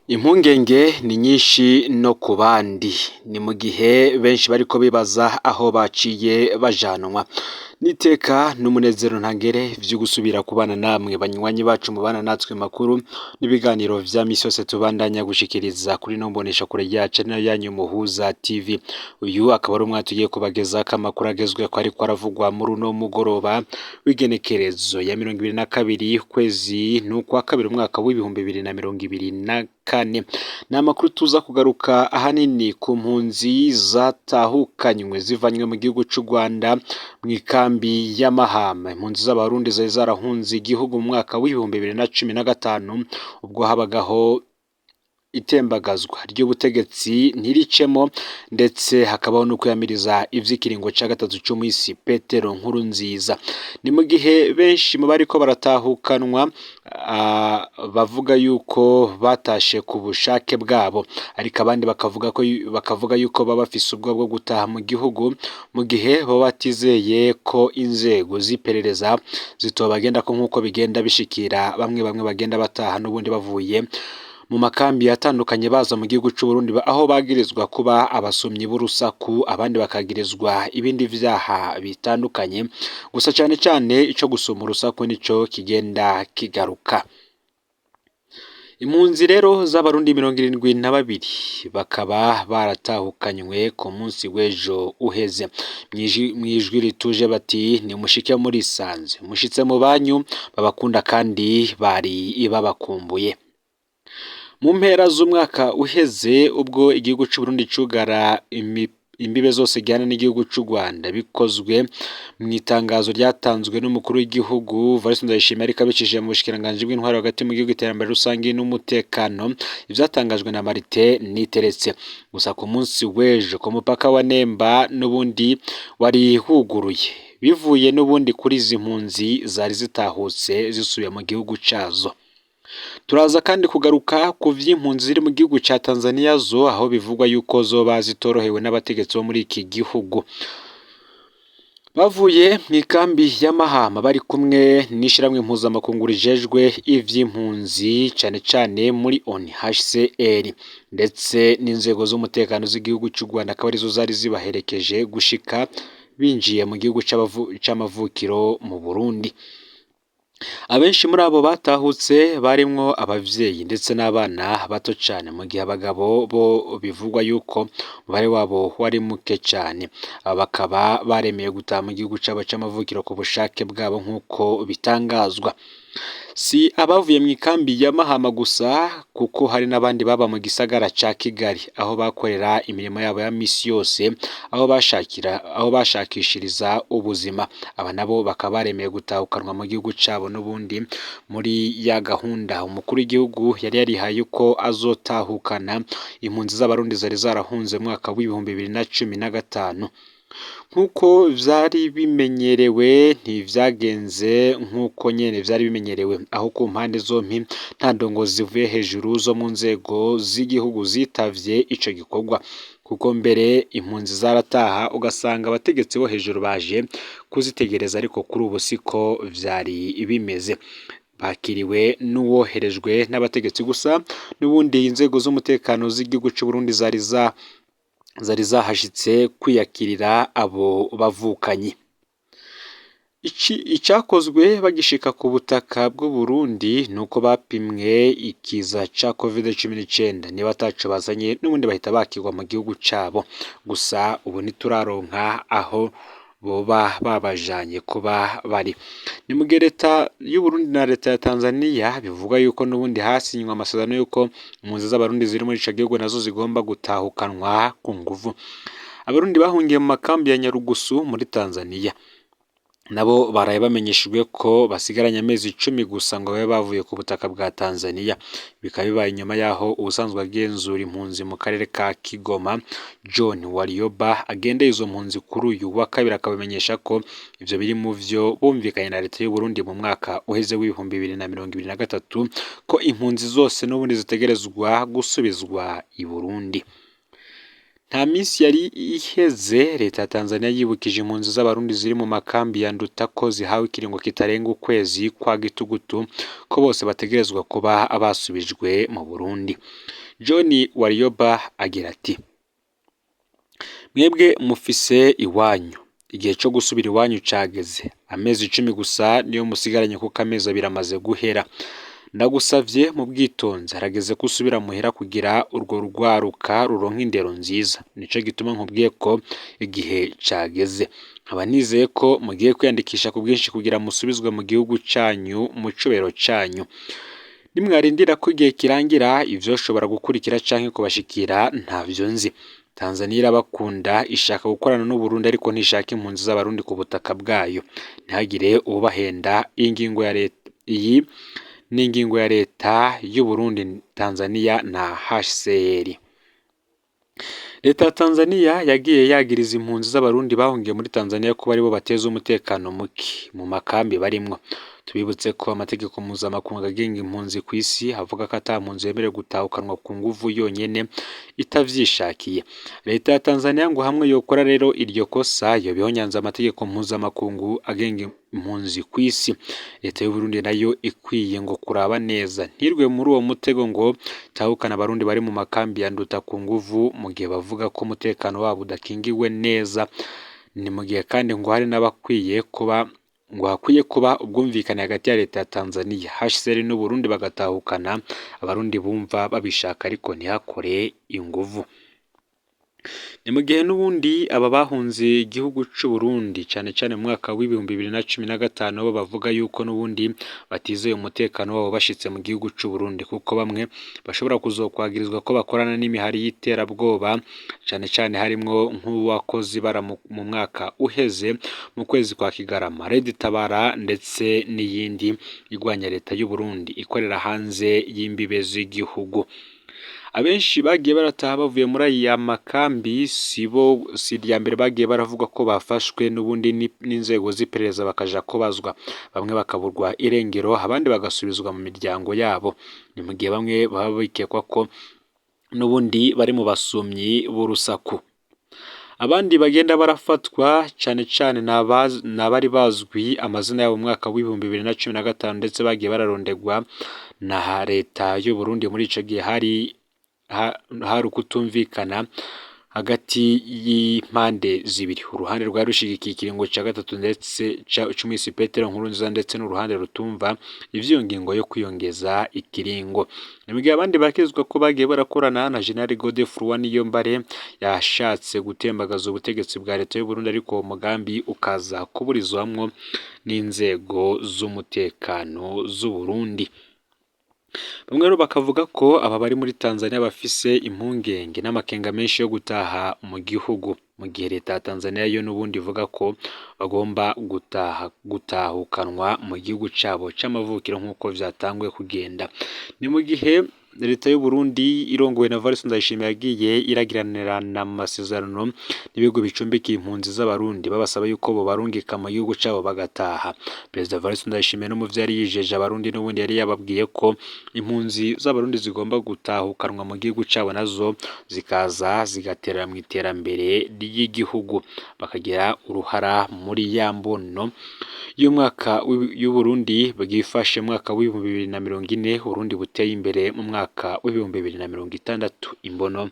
Impungenge ni nyinshi no ku bandi, ni mu gihe benshi bariko bibaza aho baciye bajanwa. N'iteka n'umunezero ntangere vyo gusubira kubana namwe banywanyi bacu mubana natwe makuru n'ibiganiro vya misi yose tubandanya gushikiriza kuri ino mboneshakure yacu ari nayo yanyu Muhuza TV. Uyu akaba ari umwanya tugiye kubagezako amakuru agezweko ariko aravugwa muri uno mugoroba w'igenekerezo ya 22 ukwezi n'ukwa kabiri umwaka w'2024. Ni amakuru tuza kugaruka ahanini ku mpunzi zatahukanywe zivanywe mu gihugu c'u Rwanda mw'ikambi ya Mahama. Impunzi z'Abarundi zari zarahunze igihugu mu mwaka w'2015 ubwo habagaho itembagazwa ry'ubutegetsi ntiricemo, ndetse hakabaho no kwiyamiriza ivy'ikiringo ca gatatu c'umuhisi Petero Nkurunziza. Ni mu gihe benshi mu bariko baratahukanwa bavuga yuko batashe ku bushake bwabo, ariko abandi bakavuga yuko baba bafise ubwoba bwo gutaha mu gihugu mu gihe baba batizeye ko inzego z'iperereza zitobagendako nk'uko bigenda bishikira bamwe bamwe bagenda bataha n'ubundi bavuye mu makambi atandukanye baza mu gihugu c'u Burundi, aho bagirizwa kuba abasomyi b'urusaku, abandi bakagirizwa ibindi vyaha bitandukanye. Gusa cane cane ico gusoma urusaku nico kigenda kigaruka. Impunzi rero z'Abarundi 72 bakaba baratahukanywe ku munsi w'ejo uheze. Mw'ijwi rituje bati: "Nimushike murisanze, mushitse mu banyu babakunda kandi bari babakumbuye." Mu mpera z'umwaka uheze, ubwo igihugu c'u Burundi cugara imbibe zose gihana n'igihugu c'u Rwanda, bikozwe mw'itangazo ryatanzwe n'umukuru w'igihugu Evariste Ndayishimiye, ariko abicishije mu bushikiranganji bw'intwaro hagati mu gihugu, iterambere rusangi n'umutekano, ivyatangajwe na Martin Niteretse. Gusa ku munsi w'ejo ku mupaka wa Nemba n'ubundi wari wuguruye, bivuye n'ubundi kuri izi mpunzi zari zitahutse zisubiye mu gihugu cazo. Turaza kandi kugaruka ku vy'impunzi ziri mu gihugu ca Tanzania zo, aho bivugwa yuko zoba zitorohewe n'abategetsi bo muri iki gihugu. Bavuye mw'ikambi ya Mahama bari kumwe n'ishirahamwe mpuzamakungu rijejwe ivy'impunzi cane cane muri ONU HCR ndetse n'inzego z'umutekano z'igihugu c'u Rwanda, akaba arizo zari zibaherekeje gushika binjiye mu gihugu c'amavukiro mu Burundi. Abenshi muri abo batahutse barimwo abavyeyi ndetse n'abana bato cane, mu gihe abagabo bo bivugwa yuko umubare wabo wari muke cane. Aba bakaba baremeye gutaha mu gihugu cabo c'amavukiro ku bushake bwabo nk'uko bitangazwa. Si abavuye mw'ikambi ya Mahama gusa, kuko hari n'abandi baba mu gisagara ca Kigali, aho bakorera imirimo yabo ya misi yose, aho bashakishiriza ubuzima. Aba nabo bakaba baremeye gutahukanwa mu gihugu cabo n'ubundi muri ya gahunda umukuru w'igihugu yari yarihaye yuko azotahukana impunzi z'Abarundi zari zarahunze mu mwaka w'2015. Nk'uko vyari bimenyerewe, ntivyagenze nk'uko nyene vyari bimenyerewe, aho ku mpande zompi nta ndongozi zivuye hejuru zo mu nzego z'igihugu zitavye ico gikorwa, kuko mbere impunzi zarataha ugasanga abategetsi bo hejuru baje kuzitegereza, ariko kuri ubu siko vyari bimeze. Bakiriwe n'uwoherejwe n'abategetsi gusa. N'ubundi inzego z'umutekano z'igihugu c'u Burundi zari zahashitse kwiyakirira abo bavukanyi. Icakozwe bagishika ku butaka bw'Uburundi nuko bapimwe ikiza ca Covid-19, niba ataco bazanye n'ubundi bahita bakirwa mu gihugu cabo. Gusa ubu ntituraronka aho boba babajanye kuba bari. Ni mu gihe leta y'Uburundi na leta ya Tanzania bivuga yuko n'ubundi hasinywe amasezerano yuko impunzi z'Abarundi ziri muri ico gihugu nazo zigomba gutahukanwa ku nguvu. Abarundi bahungiye mu makambi ya Nyarugusu muri Tanzania nabo baraye bamenyeshejwe ko basigaranye amezi 10 gusa ngo babe bavuye ku butaka bwa Tanzania. Bikaba bibaye inyuma y'aho ubusanzwe agenzura impunzi mu karere ka Kigoma, John Warioba, agendeye izo mpunzi kuri uyu wa kabiri, akabamenyesha ko ivyo biri mu vyo bumvikanye na leta y'u Burundi mu mwaka uheze w'2023, ko impunzi zose n'ubundi zitegerezwa gusubizwa i Burundi. Nta minsi yari iheze leta ya Tanzania yibukije impunzi z'abarundi ziri mu makambi ya Nduta ko zihawe ikiringo kitarenga ukwezi kwa gitugutu ko bose bategerezwa kuba basubijwe mu Burundi. John Warioba agira ati: "Mwebwe mufise iwanyu, igihe co gusubira iwanyu cageze, amezi 10 gusa niyo musigaranye kuko amezi 2 amaze guhera. Ndagusavye mu bwitonzi, harageze ko usubira muhira kugira urwo rwaruka ruronka indero nziza. Nico gituma nkubwiye ko igihe cageze. Nkaba nizeye ko mugiye kwiyandikisha ku bwinshi kugira musubizwe mu gihugu canyu mu cubahiro canyu. Nimwarindira ko igihe kirangira, ivyoshobora gukurikira canke kubashikira ntavyo nzi. Tanzania irabakunda, ishaka gukorana n'Uburundi ariko ntishaka impunzi z'abarundi ku butaka bwayo. Ntihagire uwubahenda, iyi ngingo ya leta, iyi ni ingingo ya leta y'Uburundi, Tanzania na HCR." Leta ya Tanzania yagiye yagiriza impunzi z'abarundi bahungiye muri Tanzania kuba aribo bateza umutekano muke mu makambi barimwo. Tubibutse ko amategeko mpuzamakungu agenga impunzi ku isi avuga ko ata mpunzi yemerewe gutahukanwa ku nguvu yonyene itavyishakiye. Leta ya Tanzania ngo hamwe yokora rero iryo kosa yoba ihonyanze amategeko mpuzamakungu agenga impunzi ku isi. Leta y'Uburundi nayo ikwiye ngo kuraba neza ntirwe muri uwo mutego ngo itahukane abarundi bari mu makambi ya Nduta ku nguvu mu gihe bavuga ko umutekano wabo udakingiwe neza. Ni mu gihe kandi ngo hari n'abakwiye kuba ngo hakwiye kuba ubwumvikane hagati ya leta ya Tanzania, HCR n'Uburundi bagatahukana abarundi bumva babishaka ariko ntihakore inguvu. Ni mu gihe n'ubundi aba bahunze igihugu c'u Burundi cane cane mu mwaka w'2015 bo bavuga yuko n'ubundi batizeye umutekano wabo bashitse mu gihugu c'u Burundi, kuko bamwe bashobora kuzokwagirizwa ko bakorana n'imihari y'iterabwoba cane cane harimwo nk'uwakoze ibara mu mwaka uheze mu kwezi kwa Kigarama, Red Tabara, ndetse n'iyindi igwanya leta y'u Burundi ikorera hanze y'imbibe z'igihugu. Abenshi bagiye barataha bavuye muri aya makambi sibo si irya mbere bagiye baravuga ko bafashwe n'ubundi n'inzego z'iperereza bakaja kubazwa, bamwe bakaburwa irengero abandi bagasubizwa mu miryango yabo. Ni mu gihe bamwe baba bikekwa ko n'ubundi bari mu basumyi b'urusaku. Abandi bagenda barafatwa cane cane n'abari bazwi amazina yabo mu mwaka w'2015 ndetse bagiye bararondegwa na leta y'u Burundi. Muri ico gihe hari ukutumvikana hagati y'impande zibiri, uruhande rwari rushigikiye ikiringo ca gatatu ndetse c'umwisi Petero Nkurunziza ndetse n'uruhande rutumva ivy'iyo ngingo yo kwiyongeza ikiringo. Ni mu gihe abandi bakirizwa ko bagiye barakorana na General Godefroid Niyombare yashatse gutembagaza ubutegetsi bwa leta y'u Burundi, ariko uwo mugambi ukaza kuburizwamwo n'inzego z'umutekano z'u Burundi. Bamwe rero bakavuga ko aba bari muri Tanzania bafise impungenge n'amakenga menshi yo gutaha mu gihugu, mu gihe leta ya Tanzania yo n'ubundi ivuga ko bagomba gutaha gutahukanwa mu gihugu cabo c'amavukiro nk'uko vyatanguye kugenda. Ni mu gihe leta y'u Burundi irongowe na Evariste Ndayishimiye yagiye iragiranirana amasezerano n'ibihugu bicumbikiye impunzi z'abarundi, babasaba yuko bobarungika mu gihugu cabo bagataha. Perezida Evariste Ndayishimiye no mu vyo yari yijeje abarundi n'ubundi yari yababwiye ko impunzi z'abarundi zigomba gutahukanwa mu gihugu cabo nazo zikaza zigaterera mu iterambere ry'igihugu, bakagira uruhara muri ya mbono y'umwaka y'Uburundi bwifashe mu mwaka w'2040, Uburundi buteye imbere mu mwaka w'2060, imbono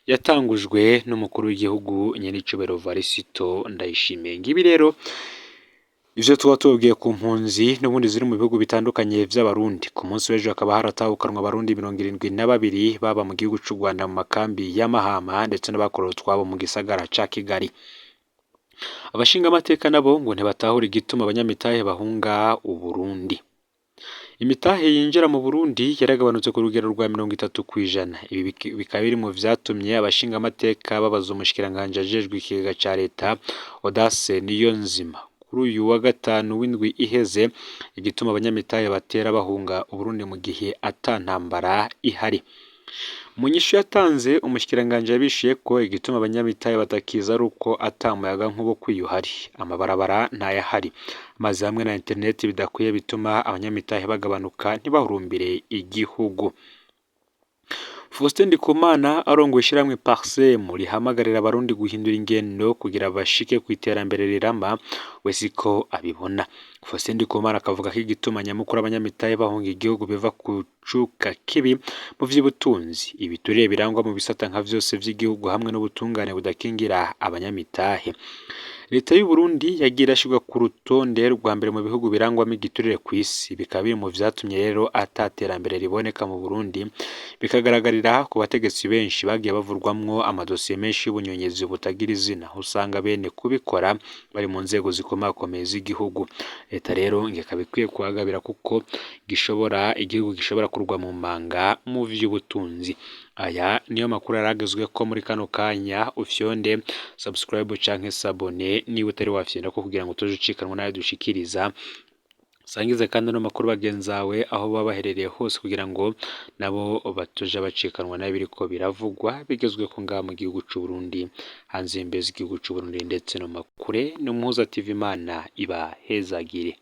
yatangujwe n'umukuru w'igihugu nyenicubahiro Evariste Ndayishimiye. Ngibi rero ivyo tuba tubabwiye ku mpunzi n'ubundi ziri mu bihugu bitandukanye vy'abarundi. Ku munsi w'ejo hakaba haratahukanwa abarundi 72 baba mu gihugu c'u Rwanda mu makambi ya Mahama ndetse n'abakorewe utwabo mu gisagara ca Kigali. Abashingamateka nabo ngo ntibatahura igituma abanyamitahe bahunga Uburundi. Imitahe yinjira mu Burundi yaragabanutse ku rugero rwa 30%. Ibi bikaba biri mu vyatumye abashingamateka babaza umushikiranganji ajejwe ikigega ca leta Audace Niyonzima kuri uyu wa gatanu w'indwi iheze igituma abanyamitahe batera bahunga Uburundi mu gihe ata ntambara ihari. Mu nyishu yatanze, umushikiranganji yabishuye ko igituma abanyamitahe batakiza ari uko ata muyaga nkuba ukwiye uhari, amabarabara ntayahari, amazi hamwe na interineti bidakwiye bituma abanyamitahe bagabanuka ntibahurumbire igihugu. Faustin Ndikumana arongoye ishirahamwe Parsem rihamagarira abarundi guhindura ingendo kugira bashike kw'iterambere rirama, we siko abibona. Faustin Ndikumana akavuga ko igituma nyamukuru abanyamitahe bahunga igihugu biva ku cuka kibi mu vy'ubutunzi, ibiturire birangwa mu bisata nka vyose vy'igihugu hamwe n'ubutungane budakingira abanyamitahe. Leta y'u Burundi yagiye irashirwa ku rutonde rwa mbere mu bihugu birangwamo igiturire kw'isi, bikaba biri mu vyatumye rero ata terambere riboneka mu Burundi, bikagaragarira ku bategetsi benshi bagiye bavurwamwo amadosiye menshi y'ubunyonyezi butagira izina, aho usanga bene kubikora bari mu nzego zikomakomeye z'igihugu. Leta rero ngo ikaba ikwiye kuhagabira kuko gishobora igihugu gishobora kurwa mu manga mu vy'ubutunzi. Aya niyo makuru yaragezweko muri kano kanya, ufyonde subscribe canke s'abonner niba utari wafyondako kugira ngo utoje ucikanwa n'ayo dushikiriza. Usangize kandi ano makuru bagenzawe aho baba baherereye hose kugira ngo nabo batoja bacikanwa n'ibiriko biravugwa bigezweko ngaha mu gihugu c'u Burundi, hanze y'imbibe z'igihugu c'u Burundi ndetse no makure. Ni Umuhuza TV, Imana ibahezagire.